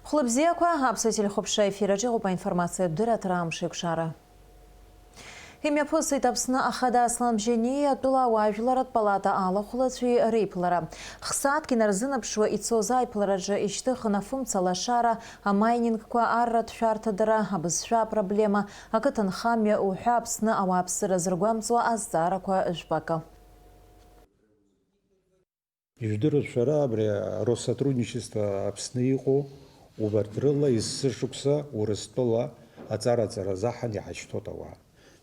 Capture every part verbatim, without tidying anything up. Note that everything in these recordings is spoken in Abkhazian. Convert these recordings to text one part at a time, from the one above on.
Хәлыбзиақәа, Аԥсуа телехәаԥшра ефир аҿы иҟоуп аинформациатә дырраҭара Амш еиқәшара. Имҩаԥысит Аԥсны Ахада Аслан Бжьаниа атәыла ауаажәларратә палата алахәылацәеи реиԥылара. Хсааҭк инарзынаԥшуа ицоз аиԥылараҿы ишьҭыхын афымца лашара, амайнингқәа арратә шәарҭадара, абызшәа апроблема, ақыҭанхамҩа уҳәа Аԥсны ауааԥсыра зыргәамҵуа азҵаарақәа жәпакы. Ижәдыруеит шәара, абри Россотрудничество Аԥсны иҟоу, убарҭ рыла есышықәса Урыстәыла аҵара-ҵара азаҳан иҳашьҭоуп ауаа.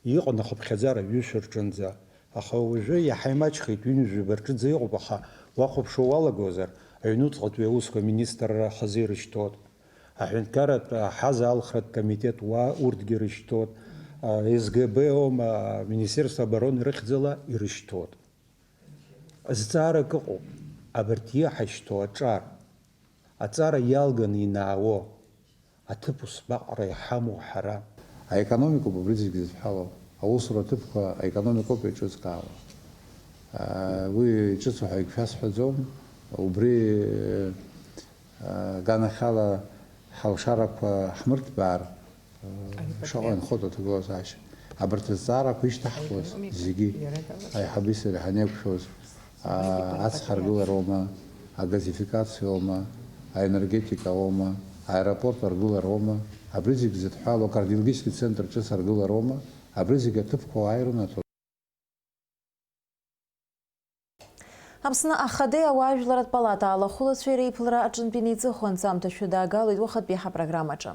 Иҟан ахыԥхьаӡара ҩышәа рҿынӡа, аха уажәы иаҳа имаҷхеит, ҩынҩажәаба рҿынӡа иҟоуп, аха уахәаԥшуа уалагозар, аҩнуҵҟатәи аусқәа аминистрра хазы ирышьҭоуп, аҳәынҭқарратә ҳаза алхратә комитет уа урҭгьы ирышьҭоуп, СГБ-оума, Министерство обороны рыхьӡала ирышьҭоуп. Зҵаарак ыҟоуп, абарҭ иҳашьҭоу аҿар, аҵара иалганы инаауо аҭыԥ усҟаҟара иҳамоу ҳара. Аекономикоуп убри зегь зыдҳәалоу, аусура аҭыԥқәа аекономикоуп еиҿызкаауа. Уи ҿыцу ҳәа егьшәасҳәаӡом, убри Аганахьала ҳалшарақәа ҳмырҭбаар, шаҟа инхоит аҭагылазаашьа. Абарҭ азҵаарақәа ишьҭаҳхуаз зегьы аиҳаби сареи ҳанеиқәшәоз, ацҳа аргылароума, агазификациоума, аенергетикаоума, аеропорт аргылароума, абри зегь зыдҳәалоу акардиологический центр ҿыц аргылароума, абри зегь аҭыԥқәа уааирын аҭо- Аԥсны Ахадеи ауаажәларратә палата алахәылацәеи реиԥылара аҿынтә инеиҵыху анҵамҭа шәыдаагалоит уахатәи ҳапрограммаҿы.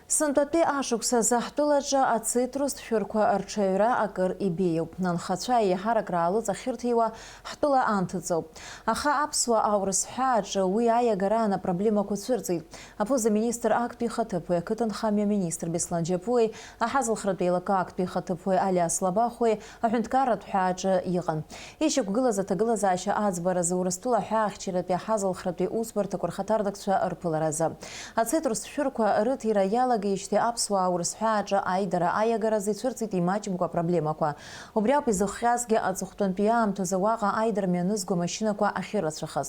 Сынтәатәи ашықәс азы ҳтәылаҿы ацитрустә шәырқәа рҽаҩра акыр ибеиоуп. Анхацәа еиҳарак раалыҵ ахьырҭиуа ҳтәыла анҭыҵоуп. Аха аԥсуа аурыс ҳәааҿы уи аиагараан апроблемақәа цәырҵит. Аԥыза-министр актәи ихаҭыԥуаҩ, ақыҭанхамҩа аминистр Беслан Џьапуеи, аҳазылхратә еилакы актәи ихаҭыԥуаҩ Алиас Лабахәуеи аҳәынҭқарратә ҳәааҿы иҟан. Ишьақәгылаз аҭагылазаашьа аӡбаразы Урыстәыла аҳәаахьчаратәи аҳазылхратәи усбарҭақәа рхаҭарнакцәа рԥыларазы. Ацитрус шәырқәа рыҭира иалагеижьҭеи аԥсуаа аурыс ҳәааҿы аидара аиагаразы ицәырҵит имаҷымкәа апроблемақәа. Убри ауп изыхҟьазгьы аҵыхәтәантәи аамҭазы уаҟа аидара мҩанызго амашьынақәа ахьырацәахаз.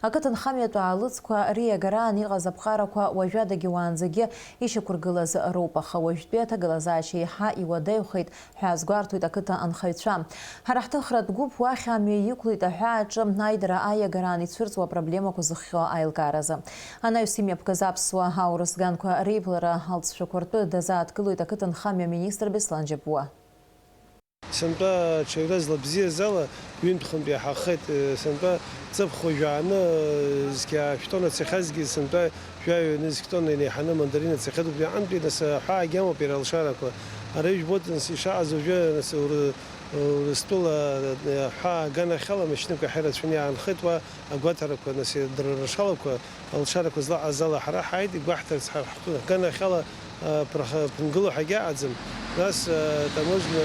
Ақыҭанхамҩатә аалыҵқәа риагараан иҟаз аԥҟарақәа уажәадагьы уаанӡагьы ишьақәыргылаз роуп, аха уажәтәи аҭагылазаашьа еиҳа иуадаҩхеит ҳәа азгәарҭоит ақыҭа анхаҩцәа. Ҳара ҳҭыхратә гәыԥ уахь амҩа иқәлеит аҳәааҿы аидара аиагараан ицәырҵуа апроблемақәа зыхҟьо аилкааразы. Анаҩс имҩаԥгаз аԥсуа аурыс ганқәа реиԥылара алҵшәақәа ртәы дазааҭгылоит ақыҭанхамҩа аминистр Беслан Џьапуа. Сынтәа аҽаҩра злабзиаз ала, ҩынтә-хынтә иаҳахеит. Сынтәа ҵыԥх уажәааны, зқьи ааи шәтонна цахьазгьы, сынтәа жәаҩа нызқь тонна инеиҳаны мандарина цахьеит. Убри аҟынтәи, нас, аҳәаагьы амоуп иара алшарақәа. Ара ижәбоит, нас, ишаҟаз уажәы, нас, Ур-, Урыстәыла аҳәаа аганахьала амашьынақәа иаҳа ирацәаны иаанхеит уа агәаҭарақәа, нас, дара рышалақәа. Алшарақәа злаҟаз ала ҳара ҳааит, игәаҳҭарц ҳа ҳтәы. Аганахьала, а, ԥраха-, ԥынгыло ҳәагьы аҟаӡам. Нас, а, таможня,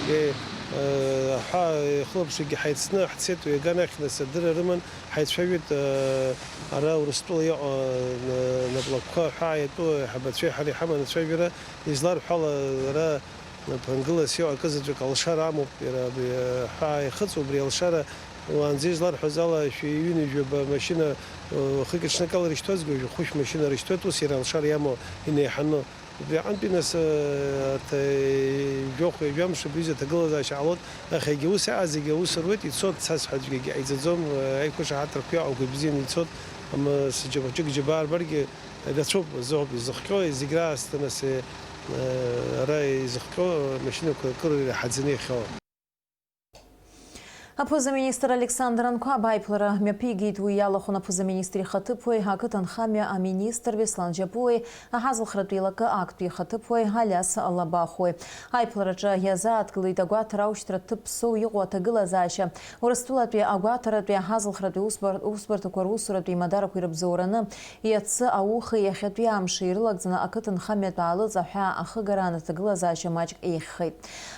е, а, аҳәаа ихылаԥшрагьы ҳаицны ҳцеит, уи аганахь, нас, адырра рыман, ҳаицәажәеит, а, ара Урыстәыла иҟоу, а, на-, наплакқәа аҳәаа иатәу аиҳабацәеи ҳареи ҳаман ацәажәара, изларҳәо ала, ара Ԥынгылас иҟоу акы заҵәык алшара амоуп, иара абри аҳәаа ихыҵуа, убри алшара уаанӡа изларҳәаз ала, шәи ҩынҩажәаба машьына, уахыки-ҽнаки ала ирышьҭуазгьы, уажәы хәышә машьына рышьҭуеит, ус иара алшара иамоу инеиҳаны. Убри аҟынтәи нас, арҭ жәохә-ҩажәа мшуп, ҩыза аҭагылазаашьа ҟалоит, аха егьа ус иааз зегьы аус руеит, ицоит, цас ҳәа аӡәгьы ҟаиҵаӡом, аиқәшаҳаҭрақәа иҟоуп, ибзианы ицоит, ам, сџьаб-, џьык-џьабаа рбаргьы, Рацәоуп, зоуп изыхҟьо, зегь раасҭа, нас, э, ара изыхҟьо амашьынақәа акыр ираҳаӡаны иахьоу. Аԥыза-министр Александр Анқәаб аиԥылара мҩаԥигеит, уи иалахәын аԥыза-министр ихаҭыԥуаҩ, ақыҭанхамҩа аминистр Беслан Џьапуеи, аҳазылхратә еилакы актәи ихаҭыԥуаҩ Алиас Лабахәуеи. Аиԥылараҿы иазааҭгылеит агәаҭара аушьҭра ҭыԥ ԥсоу иҟоу аҭагылазаашьа, Урыстәылатәи агәаҭаратәи аҳазылхратәи усбар-, усбарҭақәа русуратәи имадароуп ирыбзоураны, иацы аухеи иахьатәи амши ирылагӡаны ақыҭанхамҩатә аалыҵ аҳәаа ахыгараан аҭагылазаашьа маҷк еиӷьхеит.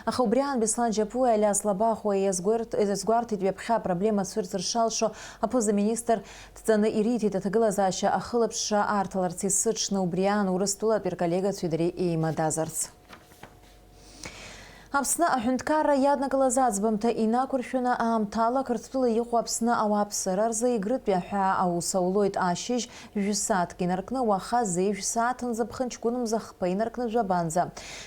Аха убри аан Беслан Џьапуеи Алиас Лабахәуеи иазгәарҭ-, иазгәарҭеит ҩаԥхьа апроблема цәырҵыр шалшо аԥыза-министр дҵаны ириҭеит аҭагылазаашьа ахылаԥшра аарҭаларц есыҽны убри аан Урыстәылатәи рколлегацәеи дареи еимадазарц. Аԥсны аҳәынҭқарра иаднакылаз аӡбамҭа инақәыршәаны аамҭала Қырҭтәыла иҟоу Аԥсны ауааԥсыра рзы Егрытәи аҳәаа аус аулоит. Ашьыжь жәсааҭк инаркны, уаха зеижә сааҭынӡа, ԥхынҷкәынмза хԥа инаркны, жәабанӡа.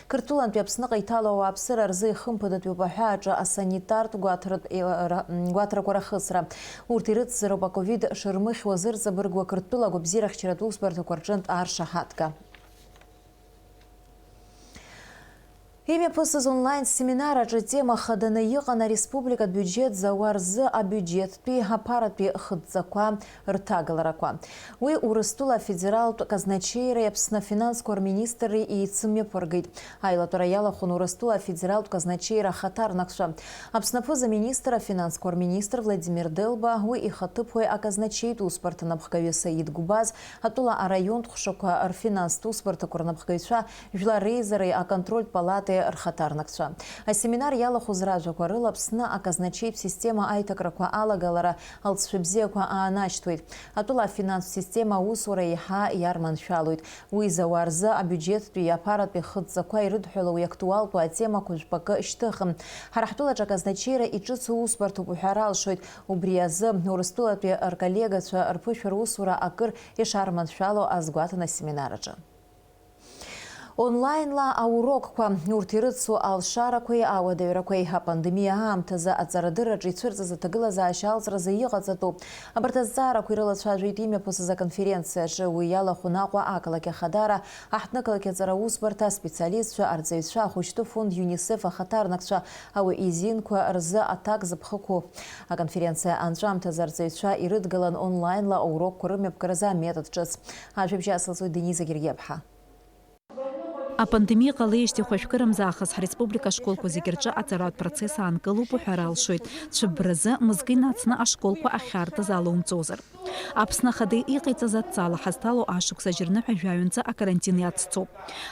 Қырҭтәылантәи Аԥсныҟа иҭало ауааԥсыра рзы ихымԥадатәуп аҳәааҿы асанитартә гәаҭаратә еилара-, гәаҭарақәа рахысра. Урҭ ирыцзароуп аковид шырмыхьуа зырҵабыргуа Қырҭтәыла агәабзиарахьчаратә усбарҭақәа рҿынтә аршаҳаҭга. Имҩаԥысыз онлайн семинар аҿы атема хаданы иҟан ареспубликатә биуџьет зауа рзы абиуџьеттәи аԥаратәи хыдҵақәа рҭагаларақәа. Уи Урыстәыла афедералтә казначеиреи Аԥсны афинансқәа рминистрреи еицымҩаԥыргеит. Аилатәара иалахәын Урыстәыла афедералтә казначеира ахаҭарнакцәа. Аԥсны аԥыза-министр, афинансқәа рминистр Владимир Делба, уи ихаҭыԥуаҩ аказначеитә усбарҭа напхгаҩы Саид Гәбаз, атәыла араионтә ҟәшақәа рфинанстә усбарҭақәа рнапхгаҩцәа, Жәлар реизареи аконтрольтә палатеи рхаҭарнакцәа. Асеминар иалахәыз ражәақәа рыла Аԥсны аказначеитә система аиҭакрақәа алагалара алҵшәа бзиақәа аанашьҭуеит. Атәыла афинанстә система аусура еиҳа иарманшәалоит. Уи зауа рзы абиуџьеттәи аԥаратәи хыдҵақәа ирыдҳәалоу уи актуалтәу атемақәа жәпакы шьҭыхын. Ҳара ҳтәылаҿы аказначеира иҿыцу усбарҭоуп уҳәар алшоит. Убри азы Урыстәылатәи рколлегацәа рԥышәа русура акыр ишарманшәало азгәаҭан асеминар аҿы. Онлаинла аурокқәа, урҭ ирыцу алшарақәеи ауадаҩрақәеи апандемиа аамҭазы аҵарадырраҿы ицәырҵыз аҭагылазаашьа алҵразы иҟаҵатәу, абарҭ азҵаарақәа ирылацәажәеит имҩаԥысыз аконференциаҿы. Уи иалахәын Аҟәа ақалақь Ахадара, аҳҭнықалақь аҵара усбарҭа аспециалистцәа, арҵаҩцәа, ахәыҷтәы фонд ЮНИСЕФ ахаҭарнакцәа, ауаҩы изинқәа рзы аҭак зыԥхықәу. Аконференциа анҵәамҭазы арҵаҩцәа ирыдгалан онлаинла аурокқәа рымҩаԥгаразы аметод ҿыц. Ажәабжь асылҵоит Дениза Гергиаԥҳа. Апандемиа ҟалеижьҭеи хәажәкырамзаахыс ҳреспублика ашколқәа зегьы рҿы аҵаратә процесс аанкылоуп уҳәар алшоит, цәыббразы, мызкы инацны ашколқәа ахьаартыз алоумҵозар. Аԥсны Ахада иҟаиҵаз адҵала ҳазҭало ашықәс ажьырныҳәа жәаҩанӡа акарантин иацҵоуп.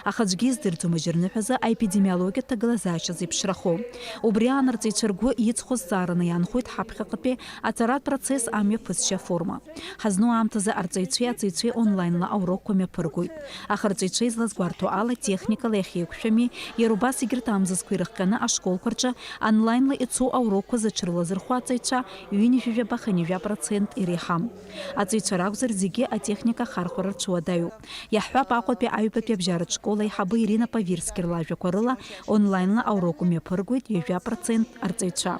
Аха аӡәгьы издырӡом ажьырныҳәазы аепидемиологиатә ҭагылазаашьа зеиԥшрахо. Убри аан арҵаҩцәа ргәы иҵхо зҵаараны иаанхоит ҳаԥхьаҟатәи аҵаратә процесс амҩаԥысшьа аформа. Ҳазну аамҭазы арҵаҩцәеи аҵаҩцәеи онлаинла аурокқәа мҩаԥыргоит. Аха арҵаҩцәа излазгәарҭо ала, техникала иахьеиқәшәами, иара убас егьырҭ амзызқәа ирыхҟьаны ашколқәа рҿы онлаинла ицо аурокқәа зыҽрылазырхәо аҵаҩцәа ҩынҩажәижәаба-хынҩажәа процент иреиҳам. Аҵаҩцәа ракәзар, зегьы атехника ахархәара рцәуадаҩуп. Иаҳҳәап, Аҟәатәи аҩбатәи абжьаратә школ аиҳабы Ирина Павирски рлажәақәа рыла, онлаинла аурок мҩаԥыргоит ҩажәа процент арҵаҩцәа.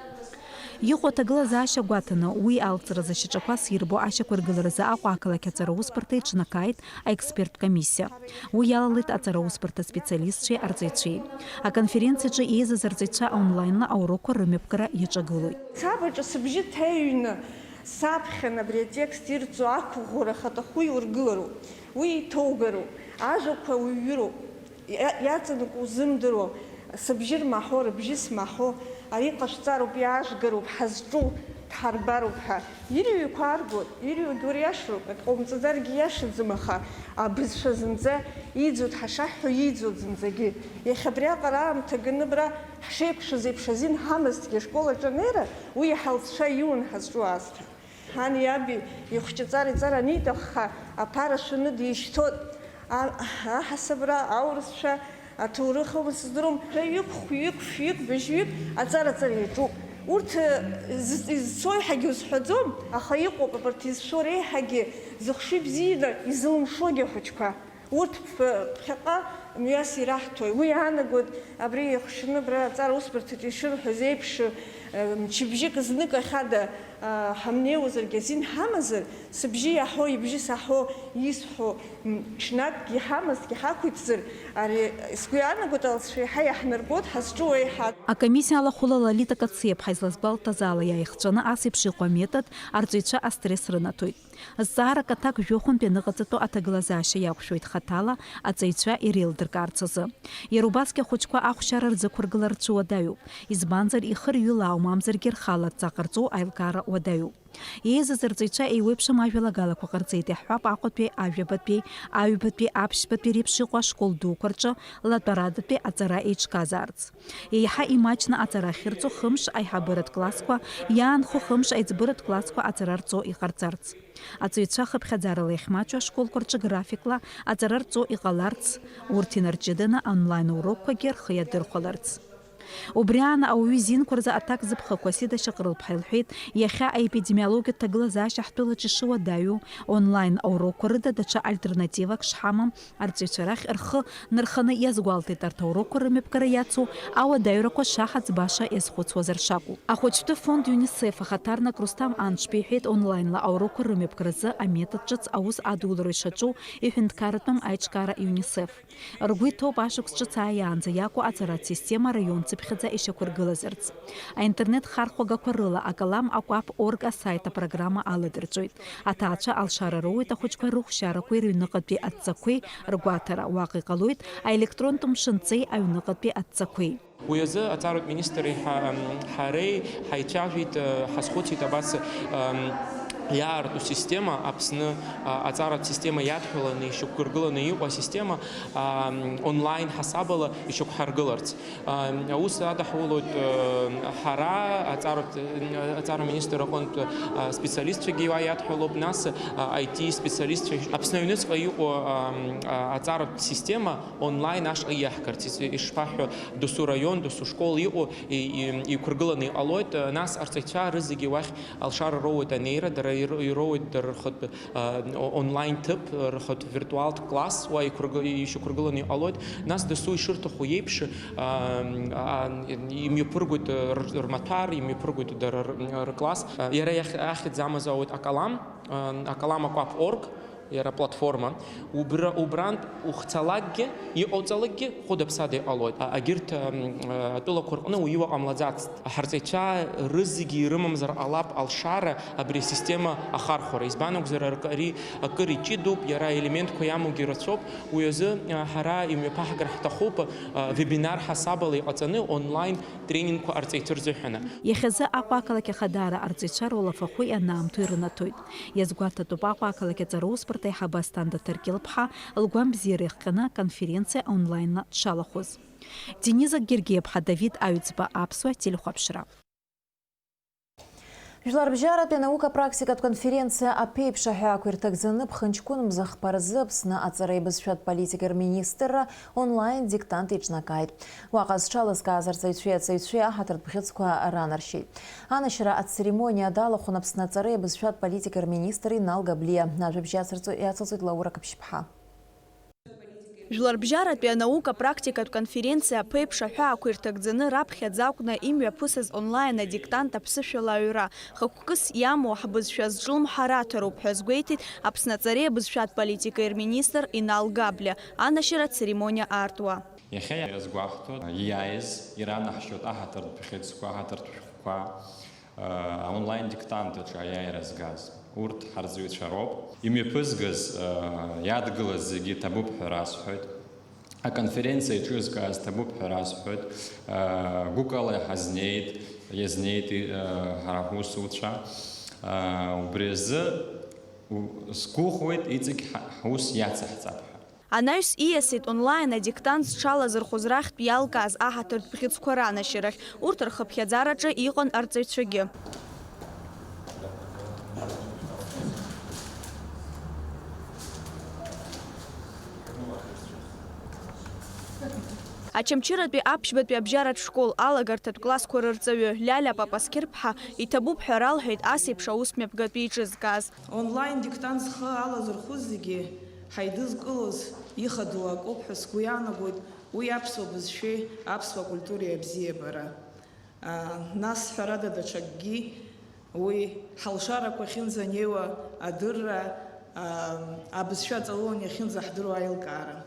Иҟоу аҭагылазаашьа гәаҭаны, уи алҵразы шьаҿақәас ирбо ашьақәыргыларазы Аҟәа ақалақь аҵара усбарҭа иҿнакааит аексперттә комиссиа. Уи иалалеит аҵара усбарҭа специалистцәеи арҵаҩцәеи. Аконференциаҿы еизаз арҵаҩцәа онлаинла аурокқәа рымҩаԥгара иаҿагылоит. Сабаҿы сыбжьы ҭеҩны саԥхьан абри атекст ирҵо ақәыӷәӷәара хаҭаху иургылароуп. Уи иҭоугароуп, ажәақәа уҩҩыроуп, иа-, иаҵанакуа узымдыруа, сыбжьы рмаҳо, рыбжьы смаҳо, ари ҟашәҵароуп, иаажәгароуп, ҳазҿу дҳарбароуп ҳәа. Ирҩуқәа аргоит, ирҩугьы уриашароуп, акы ҟоумҵаӡаргьы иашаӡам, аха абызшәа зынӡа иӡуеит, ҳашаҳҳәо иӡуеит зынӡагьы. Иахьа абриаҟара аамҭа ганы абра ҳшеиқәшәаз еиԥш азин ҳамазҭгьы ашкол аҿы анеира, уи иаҳа лҵшәа иуан ҳазҿу аасҭа. Ани иаби ихәҷы ҵара иҵар аниҭахха, аԥара шәаны дишьҭоит. А-, аҳасабра, аурысшәа, аҭоурых аума сыздырам, жәаҩык, хәҩык, фҩык, быжьҩык аҵара-ҵара иаҿуп. Урҭ, э, з-, изцо еиҳагьы узҳәаӡом, аха иҟоуп абарҭ изшәо реиҳагьы зыхшыҩ бзианы изылымшогьы ахәыҷқәа. Урҭ ԥ-, ԥхьаҟа мҩас ираҳҭоит. Уи иаанагоит, абри ихшны абра аҵара усбарҭаҿы ишырҳәаз еиԥш, э, мчыбжьык знык ахьада, а, ҳамнеиуазаргьы азин ҳамазар, сыбжьы иаҳо, ибжьы саҳо, исҳәо, м, ҽнакгьы иҳамазҭгьы ҳақәиҭзар, ари сгәы иаанагоит, алҵшәа еиҳа иаҳнарбоит, ҳазҿу еиҳа. Акомиссиа алахәыла Лолита Кациаԥҳа излазгәалҭаз ала, иааихҵәаны ас еиԥш иҟоу аметод арҵаҩцәа астресс рынаҭоит. Зҵаарак аҭак жәохәынтә ианыҟаҵатәу аҭагылазаашьа иақәшәоит хаҭала аҵаҩцәа иреилдыркаарц азы. Иара убасгьы ахәыҷқәа ахәшьара рзықәыргыла рцәуадаҩуп, избанзар, ихы рҩылаау мамзаргьы рхала адҵа ҟарҵо аилкаара уадаҩуп. Еизаз арҵаҩцәа еиуеиԥшым ажәалагалақәа ҟарҵеит, иаҳҳәап, Аҟәатәи, Аҩабатәи, Аҩбатәи, Аԥшьбатәи реиԥш иҟоу ашкол дуқәа рҿы латәарадатәи аҵара еиҿкаазаарц. Еиҳа имаҷны аҵара ахьырҵо хымш аиҳабыратә классқәа, иаанхо хымш аиҵбыратә классқәа аҵара рҵо иҟарҵарц. Аҵаҩцәа хыԥхьаӡарала иахьмаҷу ашколқәа рҿы графикла аҵара рҵо иҟаларц, урҭ инарҷыданы онлайн урокқәагьы рхы иадырхәаларц. Убри аан ауаҩы изинқәа рзы аҭак зыԥхақәа Сида Шьаҟрылԥҳа илҳәеит, иахьа аепидемиологиатә ҭагылазаашьа ҳтәылаҿ ишыуадаҩу, онлайн аурокқәа рыда даҽа альтернативак шҳамам, арҵаҩцәа рахь рхы нырханы иазгәалҭеит арҭ аурокқәа рымҩаԥгара иацу ауадаҩрақәа шаҳаӡбаша иазхәыцуазар шакәу. Ахәыҷтәы фонд ЮНИСЕФ ахаҭарнак Русҭам Анчба иҳәеит, онлаинла аурокқәа рымҩаԥгаразы аметод ҿыц аус адулара ишаҿу иҳәынҭқарратәым аиҿкаара ЮНИСЕФ. Ргәы иҭоуп ашықәс ҿыц ааиаанӡа иаку аҵаратә система араион цыԥхьаӡа ишьақәыргылазарц. Аинтернет хархәагақәа рыла акалам акәаԥ орг асайт апрограмма аладырҵоит. Аҭаацәа алшара роуеит ахәыҷқәа рыхәшьарақәеи рыҩныҟатәи адҵақәеи ргәаҭара. Уаҟа иҟалоит аелектронтә мшынҵеи аҩныҟатәи адҵақәеи. Уи азы аҵаратә министри ҳа-, м, ҳареи ҳаицәажәеит, э, ҳазхәыцит абас, м, иаарту система Аԥсны, а, аҵаратә система иадҳәаланы ишьақәыргыланы иҟоу асистема, а, м, онлайн ҳасабала ишьақәҳаргыларц. А, м, аус адаҳулоит, э, ҳара аҵаратә, м, аҵара министр аҟынтә, а, специалистцәагьы уа иадҳәалоуп, нас, а, I T специалистцәа, Аԥсны аҩныҵҟа иҟоу, а, м, а, аҵаратә система онлайн ашҟа иаҳгарц, ис-, ишԥаҳҳәо, досу раион, досу школ иҟоу, и-, и-, иқәыргыланы иҟалоит, нас арҵаҩцәа рызегьы уахь алшара роуеит анеира, дара ир-, ироуеит дара рхатә, а, о-, онлайн ҭыԥ, рхатә виртуалтә класс, уа иқәыргы-, ишьақәыргыланы иҟалоит, нас досу ишырҭаху иеиԥш, а, а, имҩаԥыргоит р-, рмаҭәар, имҩаԥыргоит дара р-, ркласс. Иара иахь-, ахьӡ амазаауеит акалам, а, акалам акәаԥ орг, иара платформа, убра, убрантә ухцалакгьы, иҟауҵалакгьы, хәыда-ԥсада иҟалоит. А, агьырҭ, ам, а, атәылақәа рҟны уиуа ҟамлаӡацт. Ҳарҵаҩцәа рызегьы ирымамзар ҟалап алшара абри асистема ахархәара. Избан акәзар, арк-, ари акыр иҷыдоуп, иара аелементқәа иамоугьы рацәоуп, уи азы, а, ҳара имҩаԥаҳгар ҳҭахуп, а, вебинар ҳасабала иҟаҵаны онлайн тренингқәа арҵаҩцәа рзыҳәаны. Иахьазы Аҟәа ақалақь ахадара арҵаҩцәа руалафахәы ианаамҭоу ирынаҭоит. Иазгәаҭатәуп Аҟәа ақалақь аҵара усбарҭа аиҳабы Асҭанда Ҭаркьыл-ԥҳа лгәамбзиара иахҟьаны аконференциа онлаинла дшалахәыз. Дениза Гергиа-ԥҳа Давид Аҩӡба, Аԥсуа телехәаԥшра. Жәларбжьаратәи анаука практикатә конференциа аԥеиԥш аҳәаақәа ирҭагӡаны ԥхынҷкәын мза хԥа рзы Аԥсны аҵареи абызшәатә политикеи рминистрра онлайн диктант еиҿнакааит. Уаҟа зҽалазкааз арҵаҩцәеи аҵаҩцәеи аҳаҭыртә бӷьыцқәа ранаршьеит. Анашьара ацеремониа далахәын Аԥсны аҵареи абызшәатә политикеи рминистр Инал Габлиа. Ажәабжь ацырҵо-, иацылҵоит Лаура Қаԥшьԥҳа. Жәларбжьаратәи анаука практикатә конференциа аԥеиԥш аҳәаақәа ирҭагӡаны раԥхьаӡа акәны имҩаԥысыз онлайн адиктант аԥсышәала аҩра, хықәкыс иамоу ҳбызшәа зҿлымҳара аҭароуп ҳәа азгәеиҭеит Аԥсны аҵареи абызшәатә политикеи рминистр Инал Габлиа, анашьара ацеремониа аартуа. Иахьа иазгәаҳҭо, ииааиз иранаҳшьоит аҳаҭыртә бӷьыцқәа, аҳаҭыртә шәҟәқәа, аонлайн диктант аҿы аиааира згаз. Урҭ ҳарҵаҩцәа роуп. Имҩаԥызгаз, иадгылаз зегьы ҭабуп ҳәа расҳәоит. Аконференциа еиҿызкааз ҭабуп ҳәа расҳәоит. Гәыкала ҳазнеит, иазнеит, ҳара ҳусуцәа. Убри азы у-, сгәыӷуеит, иҵегь ҳа-, ҳус иацаҳҵап ҳәа. Анаҩс ииасит онлайн адиктант зҽалазырхәыз рахьтә иалкааз аҳаҭыртә бӷьыцқәа ранашьарахь. Урҭ рхыԥхьаӡараҿы иҟан арҵаҩцәагьы. Очамчыратәи аԥшьбатәи абжьаратә школ алагарҭатә классқәа рырҵаҩы Лиалиа Папасқьыр-ԥҳа иҭабуп ҳәа ралҳәеит ас еиԥш аус мҩаԥгатәы еиҿызкааз. Онлайн диктант зхы алазырхәыз зегьы ҳаидызкылоз ихадоу акоуп ҳәа сгәы иаанагоит, уи аԥсуа бызшәеи аԥсуа культуреи абзиабара. Нас, ҳәарада, даҽакгьы, уи ҳалшарақәа ахьынӡанеиуа адырра, абызшәа аҵалон иахьынӡаҳдыруа аилкаара.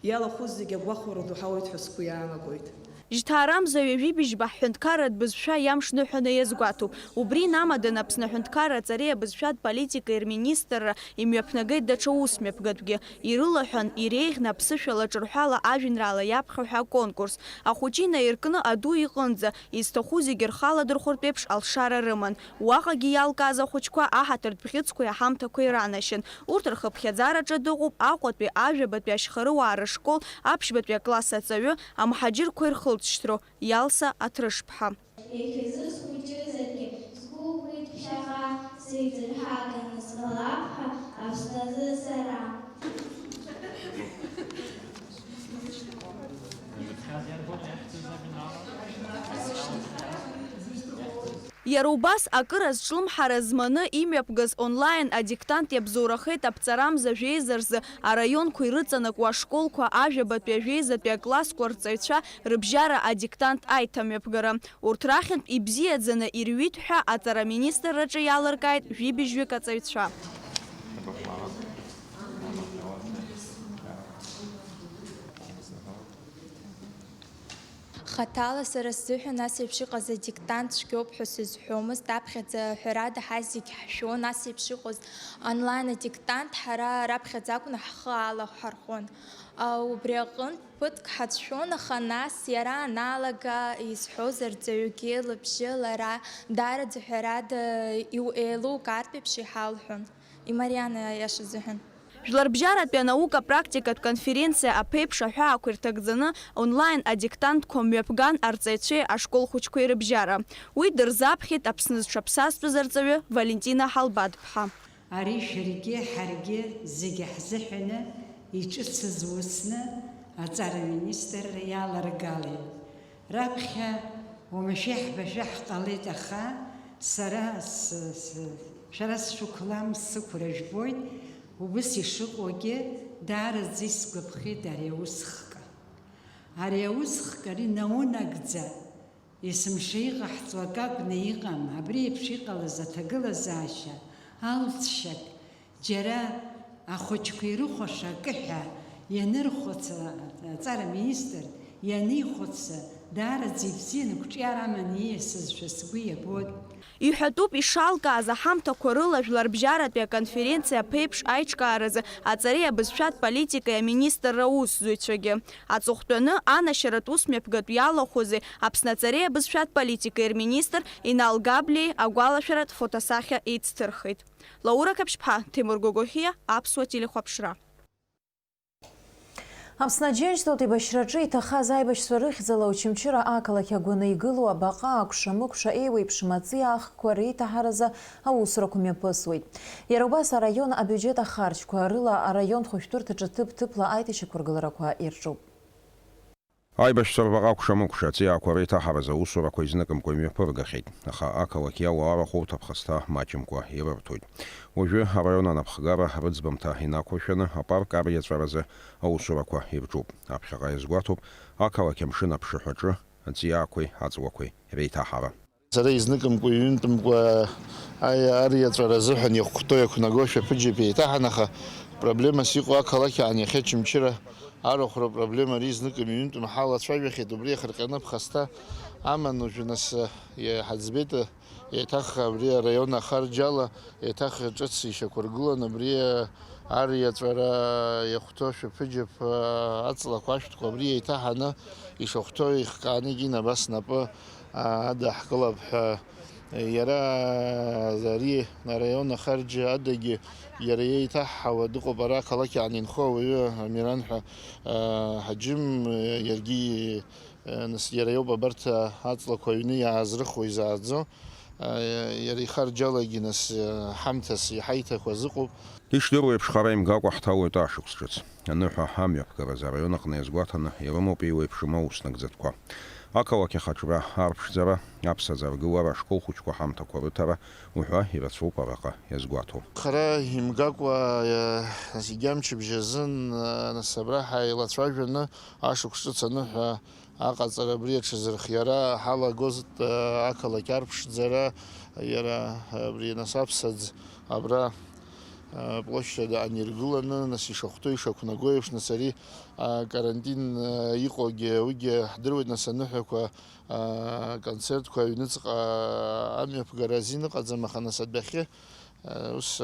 Иалахәыз зегьы агәахәара ду ҳауеит ҳәа сгәы иаанагоит. Жьҭаарамза ҩажәи быжьба ҳҳәынҭқарратә бызшәа иамш ныҳәаны иазгәаҭоуп. Убри инамаданы Аԥсны аҳәынҭқарра аҵареи абызшәатә политикеи рминистрра имҩаԥнагеит даҽа усмҩаԥгатәгьы, ирылаҳәан, иреиӷьны аԥсышәала ҿырҳәала ажәеинраала иаԥхьо ҳәа аконкурс. Ахәыҷы инаиркны аду иҟынӡа, изҭаху зегьы рхы аладырхәыртә еиԥш алшара рыман. Уаҟагьы иалкааз ахәыҷқәа аҳаҭыртә бӷьыцқәеи аҳамҭақәеи ранашьан. Урҭ рхыԥхьаӡараҿы дыҟоуп Аҟәатәи, Ажәабатәи ашьхарыуаа рышкол аԥшьбатәи акласс аҵаҩы, амҳаџьырқәа ирхылҵшьҭроу Иалса Аҭрышԥҳа. Иахьазы схәыҷызаргьы, сгәыӷуеит ԥхьаҟа, сеиҵырҳәаганы сҟалап ҳәа Аԥсназы сара. Иара убас, акыр азҿлымҳара зманы имҩаԥгаз онлайн адиктант иабзоурахеит аԥҵарамза жәеиза рзы араионқәа ирыҵанакуа ашколқәа, ажәабатәи ажәеизатәи аклассқәа рҵаҩцәа рыбжьара адиктант аиҭамҩаԥгара. Урҭ рахьынтә ибзиаӡаны ирҩит ҳәа аҵара аминистрраҿы иалыркааит жәибжьҩык аҵаҩцәа. Хаҭала сара сзыҳәан ас еиԥш иҟаз адиктант цәгьоуп ҳәа сызҳәомызт, аԥхьаӡа ҳәарада ҳазегь ҳшәон, ас еиԥш иҟаз онлайн адиктант ҳара раԥхьаӡа акәны ҳхы алаҳархәон. А, убри аҟынтә ԥыҭк ҳацәшәон, аха нас иара аналага изҳәоз арҵаҩгьы лыбжьы лара даараӡа ҳәарада иу-, еилукаартә еиԥш иҳалҳәон. Имариан аиаша азыҳәан. Жәларбжьаратәи анаука практикатә конференциа аԥеиԥш аҳәаақәа ирҭагӡаны онлайн адиктантқәа мҩаԥган арҵаҩцәеи ашкол хәыҷқәеи рыбжьара. Уи дырзаԥхьеит Аԥсны зҽаԥсазтәыз арҵаҩы Валентина Ҳалбаҭ-ԥҳа. Ари шәаргьы ҳаргьы зегьы ҳзыҳәаны иҿыцыз усны аҵара министрра иаларгалеит. Раԥхьа уамашәа ҳбашәа ҳҟалеит, аха сара с-, с-, шәара сшәықәлам, сықәра жәбоит, убыс ишыҟоугьы даараӡа исгәаԥхеит ари аусхк. Ари аусхк ари наунагӡа есымша иҟаҳҵо акы акәны иҟам, абри еиԥш иҟалаз аҭагылазаашьа алҵшьак, џьара ахәыҷқәа ирыхәаша акы ҳәа ианырхәыц, аҵара министр ианихәыц, даараӡа ибзиан, қәҿиара аманы ииасызшәа сгәы иабоит. Иҳәатәуп, ишалкааз аҳамҭақәа рыла жәларбжьаратәи аконференциа аԥеиԥш аиҿкааразы аҵареи абызшәатә политикеи аминистрра аусзуҩцәагьы. Аҵыхәтәаны, анашьаратә ус мҩаԥгатә иалахәызи Аԥсны аҵареи абызшәатә политикеи рминистр Инал Габлиеи агәалашәаратә фотосахьа еицҭырхит. Лаура Қаԥшьԥҳа, Ҭемыр Гогохиа, Аԥсуа телехәаԥшра. Аԥсны Аџьынџьтәылатә еибашьраҿы иҭахаз аибашьцәа рыхьӡала Очамчыра ақалақь агәаны игылоу абаҟа акәша-мыкәша еиуеиԥшым аҵиаахкқәа реиҭаҳаразы аусурақәа мҩаԥысуеит. Иара убас араион абиуџьет ахарџьқәа рыла араион хәышәтәырҭаҿы ҭыԥ-ҭыԥла аиҭашьақәыргыларақәа ирҿуп. Аибашьцәа рбаҟа акәша-мыкәша аҵиаақәа реиҭаҳаразы аусурақәа изныкымкәа имҩаԥыргахьеит, аха ақалақь иалоу арахә урҭ аԥхасҭа маҷымкәа ирырҭоит. Уажәы араион анапхгара рыӡбамҭа инақәыршәаны апарк ариаҵәаразы аусурақәа ирҿуп. Аԥхьаҟа иазгәаҭоуп ақалақь амшын аԥшаҳәаҿы аҵиаақәеи аҵлақәеи реиҭаҳара. Сара изныкымкәа, иҩынтәымкәа аи-, ариаҵәара азыҳәан иахәҭоу иақәнагоу шәаԥыџьаԥ еиҭаҳан, аха проблемас иҟоу ақалақь аан иахьа Очамчыра арахәра проблема ари зныкым ҩынтәым ҳалацәажәахьеит, убри иахырҟьаны ԥхасҭа аман уажәы нас, иҳаӡбеит, еиҭах абри араион ахарџьала еиҭах ҿыц ишьақәыргылан, абри ариаҵәара иахәҭоу шәаԥыџьаԥ аҵлақәа ашәҭқәа абри еиҭаҳаны ишахәҭоу ихкааны егьин абас напы адаҳкылап ҳәа, иара ари араион ахарџь адагьы иара иеиҭаҳҳауа дыҟоуп, ара ақалақь аан инхо ауаҩы Амиран ҳәа, а, ҳаџьым, иаргьы, а, нас иара иоуп абарҭ аҵлақәа аҩны иаазрыхуа, изааӡо, а, иара ихарџьалагьы нас, а, ҳамҭас иҳаиҭақәаз ыҟоуп. Ишдыру еиԥш, хара имгакәа ҳҭалоит ашықәс ҿыц. Аныҳәа амҩаԥгаразы араион аҟны иазгәаҭаны ирымоуп еиуеиԥшым аус нагӡатәқәа. Ақалақь ахаҿра, арԥшӡара, аԥсаӡа аргылара, ашкол хәыҷқәа ҳамҭақәа рыҭара уҳәа ирацәоуп араҟа иазгәаҭоу. Хара имгакәа, зегь амчыбжь азын, нас абра ҳаилацәажәаны ашықәс ҿыц аныҳәа аҟаҵара абри аҽазырхиара ҳалагозт, ақалақь арԥшӡара, иара абри нас аԥсаӡ абра, площадь аниргыланы, нас ишахәҭоу ишақәнаго еиԥш, нас ари, карантин иҟоугьы уигьы ҳдыруеит, нас аныҳәақәа, аконцертқәа аҩныҵҟа амҩаԥгара азин ыҟаӡам, аха нас адәахьы, ус,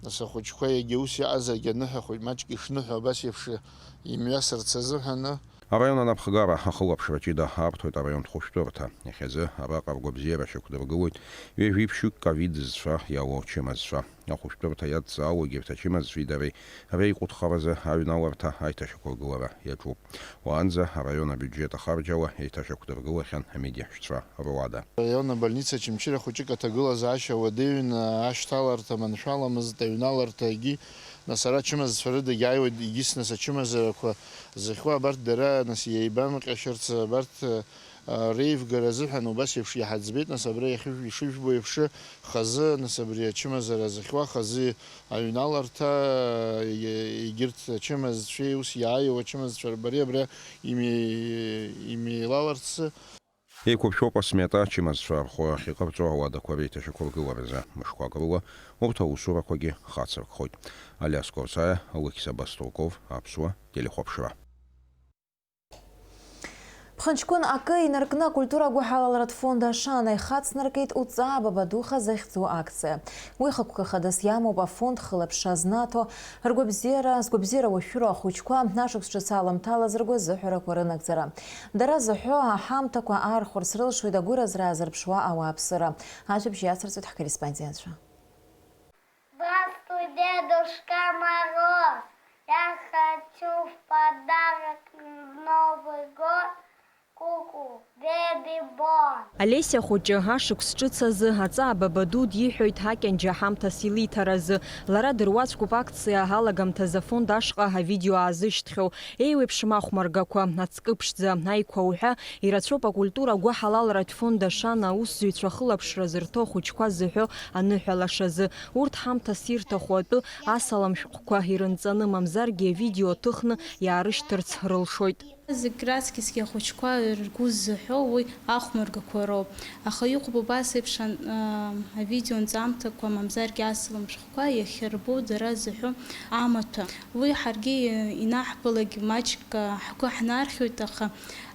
нас ахәыҷқәа иагьа ус иаҟазаргьы аныҳәа хәыҷ маҷк ишныҳәо абас еиԥш имҩасырц азыҳәаны, Араион анапхгара ахылаԥшра ҷыда арҭоит араионтә хәышәтәырҭа. Иахьазы араҟа ргәабзиара шьақәдыргылоит ҩажәи ԥшьҩык ковид зцәа иалоу ачымазцәа. Ахәышәтәырҭа иадҵаау егьырҭ ачымазцәеи дареи реиҟәыҭхаразы аҩналарҭа аиҭашьақәыргылара иаҿуп. Уаанӡа араион абиуџьет ахарџьала еиҭашьақәдыргылахьан амедиаҳәшьцәа руада. Араион абольница Очамчыра хәыҷык аҭагылазаашьа уадаҩны ашьҭаларҭа маншәаламызт, аҩналарҭагьы, нас ара ачымазцәа рыдагь ааиуеит, егьыс нас ачымазарақәа зыхьуа абарҭ дара нас иеибамҟьашьарц, абарҭ, Реивгара азыҳәан убас еиԥш иҳаӡбеит, нас абра иахьыжә-, ишыжәбо еиԥш, хазы, нас абри ачымазара зыхьуа, хазы аҩналарҭа, е-, егьырҭ ачымазцәеи ус иааиуа ачымазцәа рбареи абра име-, имеилаларц. Еиқәыԥшәоуп асмета ачымазцәа рхы ахьыҟарҵо ауадақәа реиҭашьақәыргыларазы. Мышқәак рыла урҭ аусурақәагьы хацыркхоит. Алиас Корсаиа, Алықьса Баструков, Аԥсуа телехәаԥшра. Ԥхынҷкәын акы инаркны акультура гәыҳалалратә фонд Ашана ихацнаркит Уҵаа Бабадуха захьӡу акциа. Уи хықәкы хадас иамоуп афонд хылаԥшра знаҭо, ргәабзиара, згәабзиара уашәшәыроу ахәыҷқәа ашықәс ҿыц аламҭалаз ргәазыҳәарақәа рынагӡара. Дара зыҳәо аҳамҭақәа аархәарц рылшоит агәыразра аазырԥшуа ауааԥсыра. Ажәабжь иацырҵоит ҳкорреспондентцәа. Здравствуй, Дедушка Мороз! Я хочу в подарок в Новый год куклу Бэби Бон. Олеся хәыҷы ашықәс ҿыц азы аҵаа Бабаду диҳәоит ҳакьанџьа ҳамҭас илиҭаразы. Лара дыруаӡәкуп акциа алагамҭазы афонд ашҟа авидео аазышьҭхьоу. Еиуеиԥшым ахәмаргақәа, ацкы ԥшӡа, аиқәа уҳәа, ирацәоуп акультура гәыҳалалратә фонд Ашана аусзуҩцәа хылаԥшра зырҭо ахәыҷқәа зыҳәо аныҳәалашазы. Урҭ ҳамҭас ирҭаху атәы асалам шәҟәқәа ирынҵаны, мамзаргьы авидео ҭыхны иаарышьҭырц рылшоит. Зегь раҵкьысгьы ахәыҷқәа ргәы ззыҳәо уи ахәмаргақәа роуп. Аха иҟоуп убас еиԥш ан-, а, авидео нҵамҭақәа, мамзаргьы асалам шәҟәқәа иахьырбо дара зыҳәо амаҭәа. Уи ҳаргьы, э, инаҳбалак маҷк, а, ҳгәы ҳнархьуеит, аха,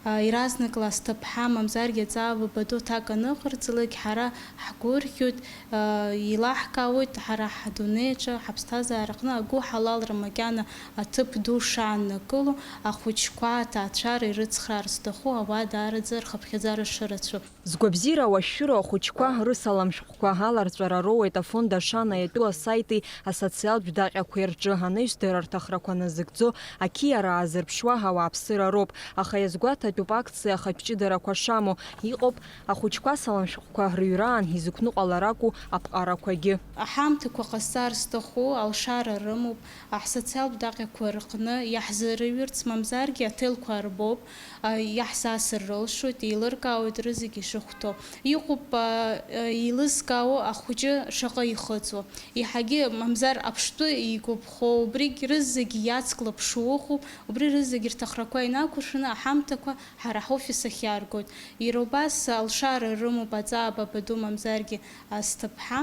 а, иаразнакла асҭыԥҳа, мамзаргьы аҵаа Бабаду аҭак аныҟарҵалак, ҳара ҳгәырӷьоит, а, еилаҳкаауеит ҳара ҳдунеи аҿы, ҳаԥсҭазаараҟны агәыҳалалра макьана аҭыԥ ду шааннакыло, ахәыҷқәа аҭаацәара ирыцхраар зҭаху ауаа даараӡа рхыԥхьаӡара шырацәоу. Згәабзиара уашәшәыроу ахәыҷқәа рысалам шәҟәқәа аларҵәара роуеит афонд Ашана иатәу асаити асоциалтә даҟьақәеи рҿы анаҩсдара рҭахрақәа назыгӡо ақьиара аазырԥшуа ауааԥсыра роуп, аха иазгәаҭатәуп акциа ахатә ҷыдарақәа шамоу, иҟоуп ахәыҷқәа асалам шәҟәқәа рыҩраан изықәныҟәалар акәу аԥҟарақәагьы. Аҳамҭақәа ҟасҵар зҭаху алшара рымоуп, аҳсоциалтә даҟьақәа рҟны иаҳзырыҩырц, мамзаргьы аҭелқәа арбоуп, а, иаҳзасыр рылшоит, еилыркаауеит рызегь ишыхәҭоу. Иҟоуп, а, а, еилызкаауа ахәыҷы шаҟа ихыҵуа. Еиҳагьы, мамзар, аԥштәы игәаԥхо, убригь рызегь иацклаԥшуа ыҟоуп, убри рызегь рҭахрақәа инақәыршәаны аҳамҭақәа ҳара ҳофис ахь иааргоит. Иара убас алшара рымоуп аҵаа Бабаду мамзаргьы асҭыԥҳа,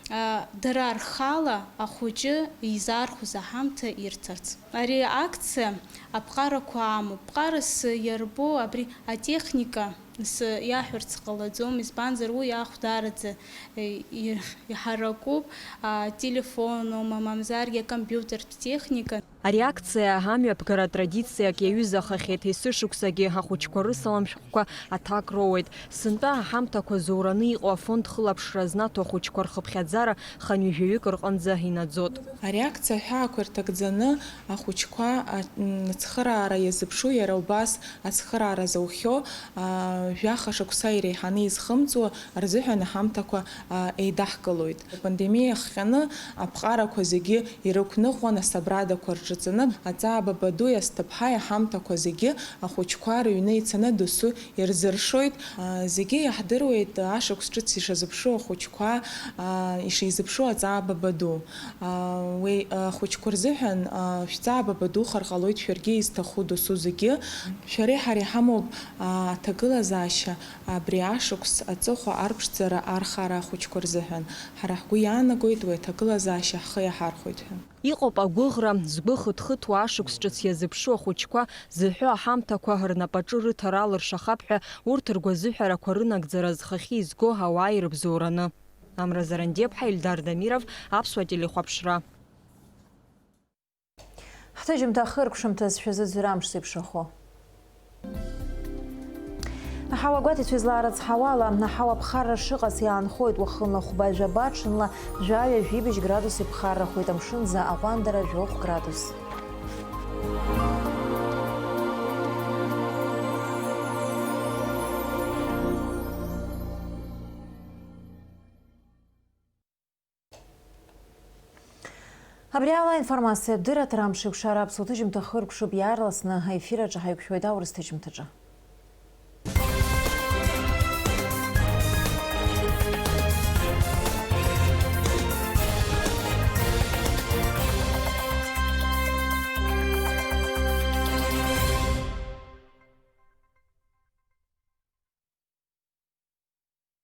а, дара рхала ахәыҷы изаархәыз аҳамҭа ирҭарц. Ари акциа аԥҟарақәа амоуп. Ԥҟарас иарбоу абри атехника, нас, иаҳәарц ҟалаӡом, избанзар, уи ахә даараӡа, е, и-, иҳаракуп, ателефон аума, мамзаргьы акомпиутертә техника. Ари акциа амҩаԥгара традициак иаҩызахахьеит, есышықәсагьы ахәыҷқәа рысалам шәҟәқәа аҭак роуеит. Сынтәа аҳамҭақәа зоураны иҟоу афонд хылаԥшра знаҭо ахәыҷқәа рхыԥхьаӡара хынҩажәаҩык рҟынӡа инаӡоит. Ари акциа аҳәаақәа ирҭагӡаны ахәыҷқәа, а, м, ацхыраара иазыԥшу, иара убас ацхыраара зоухьоу, а, жәаха шықәса иреиҳаны изхымҵуа рзыҳәан аҳамҭақәа, а, еидаҳкылоит. Апандемиа ахҟьаны аԥҟарақәа зегьы ирықәныҟәан, асабрадақәа рҿаҵаны, аҵаа Бабадуи асҭыԥҳаи аҳамҭақәа зегьы ахәыҷқәа рыҩны ицаны досу ирзыршоит. А, зегьы иаҳдыруеит, ашықәс ҿыц ишазыԥшу ахәыҷқәа, а, ишизыԥшу аҵаа Бабаду. А, уи, а, ахәыҷқәа рзыҳәан, а, шәҵаа Бабадухар ҟалоит шәаргьы изҭаху досу зегьы. Шәареи ҳареи ҳамоуп, а, аҭагылазаашьа, абри ашықәс аҵыхәа арԥшӡара архара ахәыҷқәа рзыҳәан. Ҳара ҳгәы иаанагоит уи аҭагылазаашьа ҳхы иаҳархәоит ҳәа. Иҟоуп агәыӷра, згәы хыҭхыҭуа ашықәс ҿыц иазыԥшу ахәыҷқәа зыҳәо аҳамҭақәа рнапаҿы рыҭара алыршахап ҳәа урҭ ргәазыҳәарақәа рынагӡара зхахьы изго ауаа ирыбзоураны. Амра Зарандеԥҳа, Ильдар Дамиров, Аԥсуа телехәаԥшра. Ҳҭыжьымҭа ахыркәшамҭаз шәазыӡырҩ амш зеиԥшрахо. Аҳауа гәаҭацәа излаарыцҳауала, аҳауа ԥхарра шыҟац иаанхоит, уахынла хәба жәаба, ҽынла жәаҩа-жәибжь градус иԥхаррахоит, амшынӡа аҟәандара жәохә градус. Абри ала аинформациатә дырраҭара амш еиқәшара аԥсуа ҭыжьымҭа хыркәшоуп, иаарласны аефир аҿы ҳаиқәшәоит аурыс ҭыжьымҭаҿы.